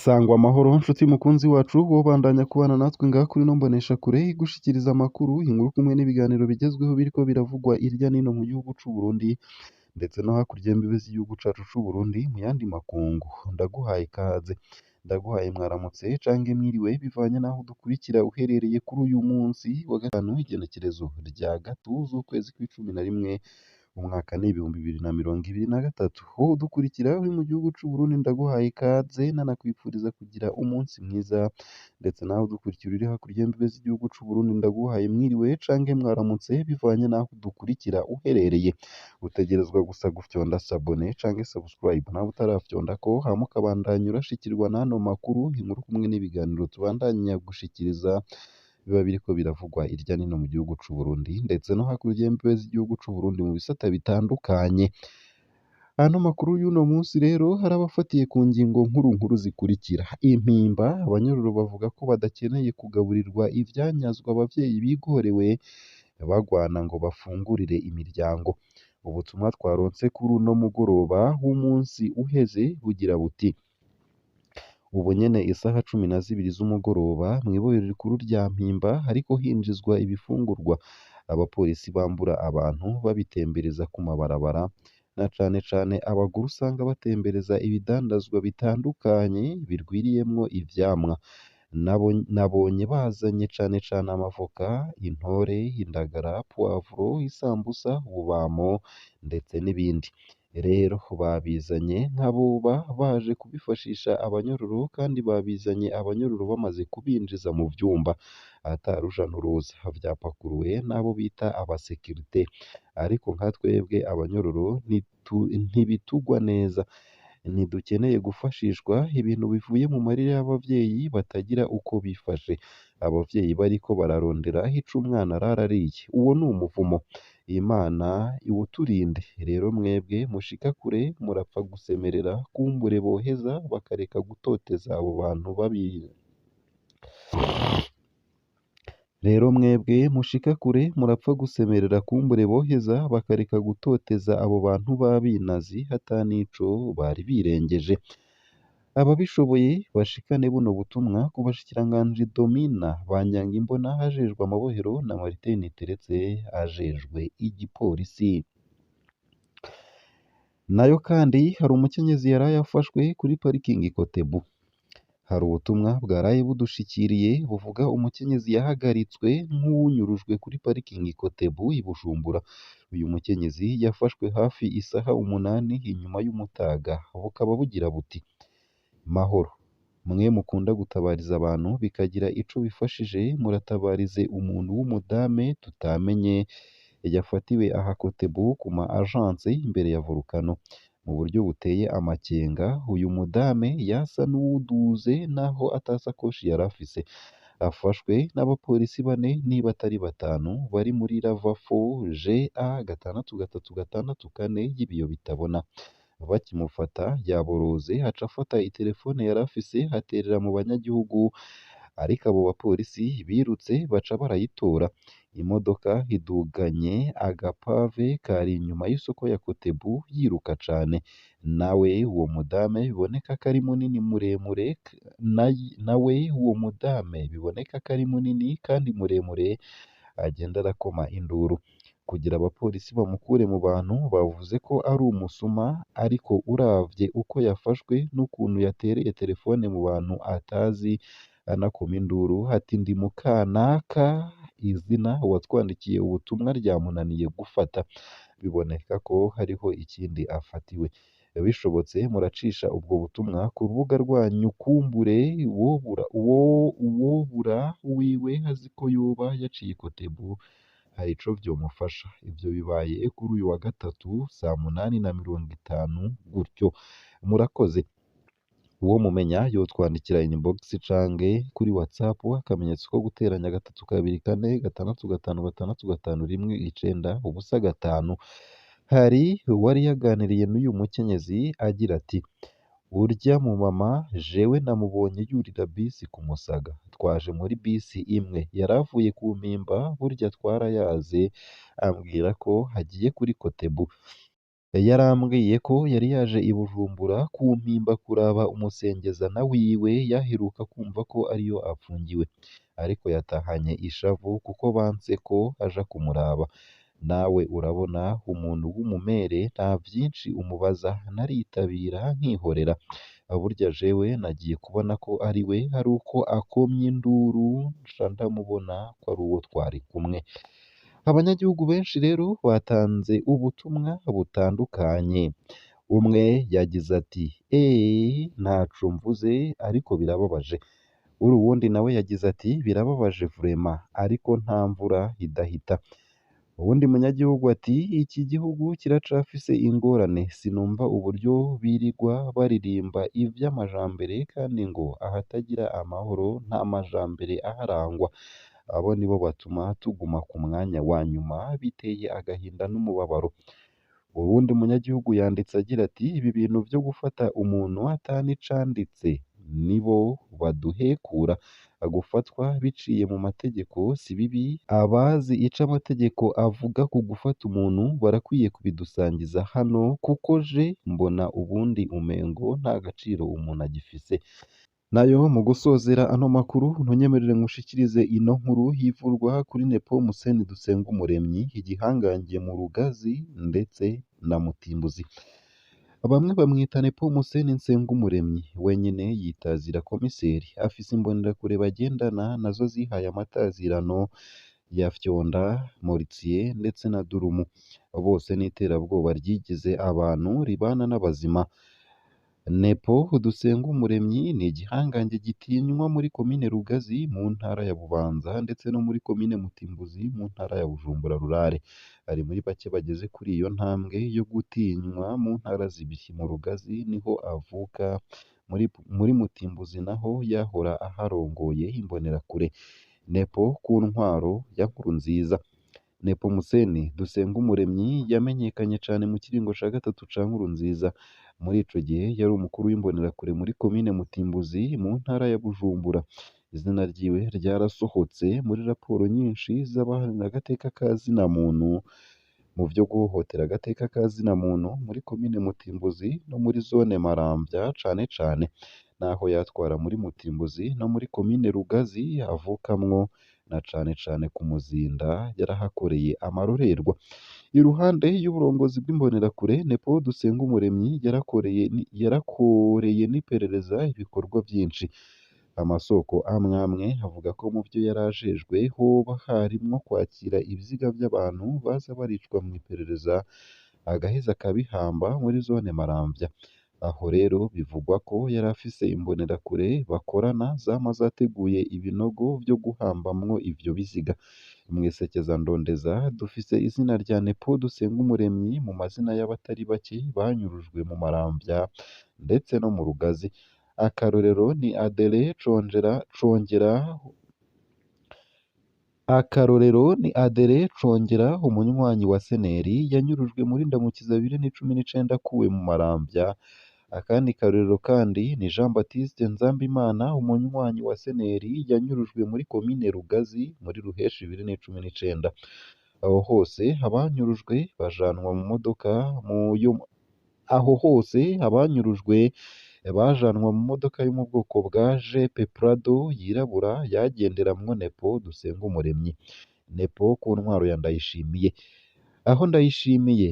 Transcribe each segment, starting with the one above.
Sangwa amahoro nshuti mukunzi wacu wobandanya kubana natwe ngaha kuri ino mboneshakure igushikiriza amakuru, inkuru kumwe n'ibiganiro bigezweho biriko biravugwa irya nino mu gihugu c'u Burundi ndetse no hakurya y'imbibe z'igihugu cacu c'u Burundi mu yandi makungu. Ndaguhaye ikaze, ndaguhaye mwaramutse canke mwiriwe bivanye n'aho udukurikira uherereye kuri uyu munsi wa gatanu w'igenekerezo rya gatatu z'ukwezi kw'icumi na rimwe umwaka ni 2023. Wowe udukurikira uri mu gihugu c'u Burundi ndaguhaye ikaze nanakwifuriza kugira umunsi mwiza, ndetse nawe udukurikira uri hakurya y'imbibe z'igihugu c'u Burundi ndaguhaye mwiriwe canke mwaramutse bivanye n'aho udukurikira uherereye. Utegerezwa gusa gufyonda s'abonner canke subscribe nawe utarafyondako, hama ukabandanya urashikirwa n'ano makuru, inkuru kumwe n'ibiganiro tubandanya gushikiriza biba biriko biravugwa irya nino mu gihugu c'u Burundi ndetse no hakurya y'imbibe z'igihugu c'u Burundi mu bisata bitandukanye. Ano makuru y'uno munsi rero harabafatiye ku ngingo nkuru nkuru zikurikira: impimba, abanyororo bavuga ko badakeneye kugaburirwa ivyanyazwe abavyeyi bigorewe bagwana ngo bafungurire imiryango. Ubutumwa twaronse kuri uno mugoroba w'umunsi uheze bugira buti: ubu nyene isaha 12 z'umugoroba mw'ibohero rikuru rya Mpimba hariko hinjizwa ibifungurwa abapolisi bambura abantu babitembereza ku mabarabara, na cane cane abagore usanga batembereza ibidandazwa bitandukanye birwiriyemwo ivyamwa. Nabonye bazanye cane cane amavoka, intore, indagara, poivron, isambusa, ububamo ndetse n'ibindi. Rero babizanye nk'aboba baje kubifashisha abanyororo, kandi babizanye abanyororo bamaze kubinjiza mu vyumba ata ruja n'uruza. Vyapakuruwe n'abo bita abasekirite, ariko nka twebwe abanyororo ntibitugwa neza, ntidukeneye gufashishwa ibintu bivuye mu marira y'abavyeyi batagira uko bifashe. Abavyeyi bariko bararondera ico umwana arara ariye, uwo ni umuvumo, Imana iwuturinde. Rero mwebwe mushika kure murapfa gusemerera, kumbure boheza bakareka gutoteza abo bantu babi. Rero mwebwe mushika kure murapfa gusemerera, kumbure boheza bakareka gutoteza abo bantu b'abinazi ata nico bari birengeje. Ababishoboye bashikane buno butumwa ku bashikiranganji Domina Banyankimbona ajejwe amabohero na Martin Niteretse ajejwe igipolisi. Nayo kandi hari umukenyezi yaraye afashwe kuri parikingi Kotebu. Hari ubutumwa bwaraye budushikiriye buvuga umukenyezi yahagaritswe nk'uwunyurujwe kuri parikingi Kotebu i Bujumbura. Uyu mukenyezi yafashwe hafi isaha 8 inyuma y'umutaga. Bukaba bugira buti: mahoro mwe mukunda gutabariza abantu bikagira ico bifashije, muratabarize umuntu w'umudame tutamenye yafatiwe aha Kotebu ku ma agence imbere ya Volcano. Mu buryo buteye amakenga, uyu mudame yasa n'uwuduze naho atasakoshi yari afise. Afashwe n'abapolisi bane niba atari batanu bari muri Rava4 GA 63664 y'ibiyo bitabona. Bakimufata yaboroze aca afata itelefone yari afise aterera mu banyagihugu, ariko abo bapolisi birutse baca barayitora. Imodoka iduganye agapave kari inyuma y'isoko ya Kotebu yiruka cane. Nawe uwo mudame biboneka ko ari munini muremure, nawe uwo mudame biboneka ko ari munini kandi muremure, agenda arakoma induru kugira abapolisi bamukure mu bantu. Bavuze ko ari umusuma, ariko uravye uko yafashwe n'ukuntu yatereye telefone mu bantu atazi anakoma induru ati ndi mukanaka, izina uwatwandikiye ubutumwa ryamunaniye gufata, biboneka ko hariho ikindi afatiwe. Bishobotse muracisha ubwo butumwa ku rubuga rwanyu, kumbure uwobura wiwe azi ko yoba yaciye Kotebu hari ico vyomufasha. Ivyo bibaye kuri uyu wa gatatu saa 8:50 gutyo. Murakoze. Uwo mumenya yotwandikira inbox canke kuri WhatsApp akamenyetso ko guteranya 324 656 51 0 5. Hari uwari yaganiriye n'uyu mukenyezi agira ati: urya mu mama jewe namubonye yurira bisi ku Musaga, twaje muri bisi imwe, yaravuye ku Mpimba burya twarayaze, ambwira ko agiye kuri Kotebu. Yarambwiye ko yari yaje i Bujumbura kumpimba kuraba umusengezana wiwe yaheruka kumva ko ariyo apfungiwe, ariko yatahanye ishavu kuko banse ko aja kumuraba. Nawe urabona umuntu w'umumere nta vyinshi umubaza, naritabira nkihorera. Burya jewe nagiye kubona ko ari we ari uko akomye induru nca ndamubona ko ari uwo twari kumwe. Abanyagihugu benshi rero batanze ubutumwa butandukanye. Umwe yagize ati "Eee ntaco mvuze ariko birababaje." Uri uwundi nawe yagize ati "Birababaje vraiment ariko nta mvura idahita." Uwundi munyagihugu ati "Iki gihugu kiracafise ingorane, sinumva uburyo birirwa baririmba ivy'amajambere kandi ngo ahatagira amahoro nta majambere aharangwa. Abo nibo batuma tuguma ku mwanya wa nyuma, biteye agahinda n'umubabaro." Uwundi munyagihugu yanditse agira ati "Ibi bintu vyo gufata umuntu atanicanditse nibo baduhekura. Gufatwa biciye mu mategeko si bibi, abazi ico amategeko avuga ku gufata umuntu barakwiye kubidusangiza hano kuko je mbona ubundi umengo nta gaciro umuntu agifise." Nayo mu gusozera ano makuru ntunyemerere nkushikirize ino nkuru yivurwa kuri Nepo Museni Dusengumuremyi, igihangange mu Rugazi ndetse na Mutimbuzi. Bamwe bamwita Nepo Museni Nsengumuremyi, wenyene yitazira komiseri, afise imbonerakure bagendana nazo zihaye amatazirano ya Fyonda, Mortier ndetse na Durumu. Bose n'iterabwoba ryigize abantu ribana n'abazima. Nepo Dusengumuremyi ni igihangange gitinywa muri komine Rugazi mu ntara ya Bubanza ndetse no muri komine Mutimbuzi mu ntara ya Bujumbura Rurare. Ari muri bake bageze kuri iyo ntambwe yo gutinywa mu ntara zibiri. Mu Rugazi niho avuka, muri Mutimbuzi naho yahora aharongoye imbonerakure. Nepo ku ntwaro ya Nkurunziza. Nepomuseni Dusengumuremyi yamenyekanye cane mu kiringo ca gatatu ca Nkurunziza. Muri ico gihe yari umukuru w'imbonerakure muri komine Mutimbuzi mu ntara ya Bujumbura. Izina ryiwe ryarasohotse muri raporo nyinshi z'abaharanira agateka ka zina muntu mu vyo guhohotera agateka ka zina muntu muri komine Mutimbuzi no muri zone Maramvya cane cane, naho yatwara muri Mutimbuzi no muri komine Rugazi avukamwo na cane cane ku Muzinda yarahakoreye amarorerwa. Iruhande y'uburongozi bw'imbonerakure, Nepo Dusengumuremyi yarakoreye n'iperereza ibikorwa vyinshi. Amasoko amwe amwe avuga ko mu vyo yari ajejwe hoba harimwo kwakira ibiziga vy'abantu baza baricwa mw'iperereza agaheza akabihamba muri zone Maramvya. Aho rero bivugwa ko yari afise imbonerakure bakorana zama zateguye ibinogo vyo guhambamwo ivyo biziga. Mw'isekeza ndondeza dufise izina rya Nepo Dusengumuremyi mu mazina y'abatari bake banyurujwe mu Maramvya ndetse no mu Rugazi. Akarorero ni Adele Congera Akarorero ni Adele Congera umunywanyi wa Seneri yanyurujwe muri Ndamukiza 2019 akuwe mu Maramvya. Akandi karorero kandi ni Jean Baptiste Nzambimana umunywanyi wa Seneri yanyurujwe muri komine Rugazi muri Ruheshi 2019. Aho hose abanyurujwe bajanwa mu modoka aho hose abanyurujwe bajanwa mu modoka yo mu bwoko bwa Jeep Prado yirabura yagenderamwo Nepo Dusengumuremyi. Nepo ku ntwaro ya Ndayishimiye. Aho Ndayishimiye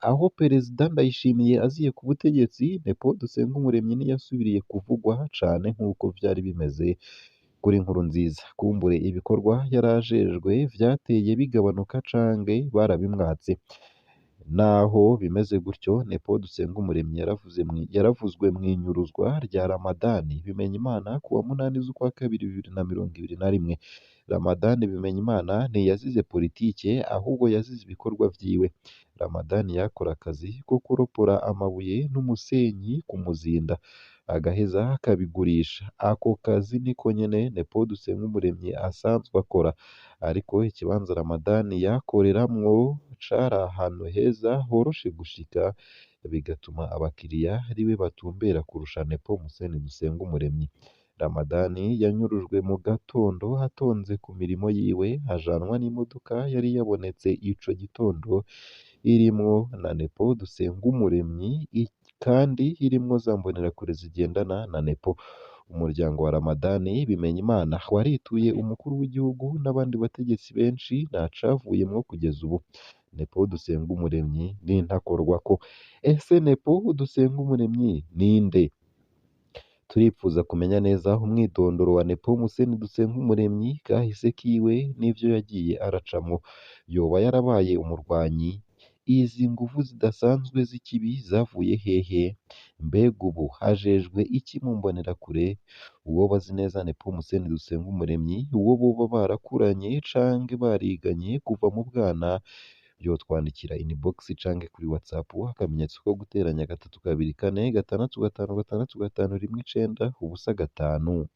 aho Perezida Ndayishimiye aziye ku butegetsi, Nepo Dusengumuremyi ntiyasubiriye kuvugwa cane nk'uko vyari bimeze kuri Nkurunziza. Kumbure ibikorwa yarajejwe vyateye bigabanuka canke barabimwatse. Naho bimeze gutyo, Nepo Dusengumuremyi yaravuzwe mw'inyuruzwa rya Ramadani Bimenyimana ku wa 8 z'ukwa kabiri 2021. Ramadani Bimenyimana ntiyazize politike ahubwo yazize ibikorwa vyiwe. Ramadani yakora akazi ko kuropora amabuye n'umusenyi ku Muzinda, agaheza akabigurisha. Ako kazi niko nyene Nepo Dusengumuremyi asanzwe akora, ariko ikibanza Ramadani yakoreramwo cari ahantu heza horoshe gushika, bigatuma abakiriya ariwe batumbera kurusha Nepo Museni Dusengumuremyi. Ramadani yanyurujwe mu gatondo atonze ku mirimo yiwe, ajanwa n'imodoka yari yabonetse ico gitondo irimwo na Nepo Dusengumuremyi kandi irimwo za mbonerakure zigendana na Nepo. Umuryango wa Ramadani Bimenyimana warituye umukuru w'igihugu n'abandi bategetsi benshi, ntacavuyemwo kugeza ubu. Nepo Dusengumuremyi n'intakorwako. Ese Nepo Dusengumuremyi ninde? Turipfuza kumenya neza umwidondoro wa Nepo Museni Dusengumuremyi, kahise kiwe n'ivyo yagiye aracamwo. Yoba yarabaye umurwanyi? Izi nguvu zidasanzwe z'ikibi zavuye hehe? Mbega ubu hajejwe iki mu mbonerakure? Uwoba azi neza Nepo Museni Dusengumuremyi, uwo boba barakuranye canke bariganye kuva mu bwana, yotwandikira inbox canke kuri WhatsApp akamenyetso ko guteranya 3 2 4 6 5 6 5 1 9 0 5.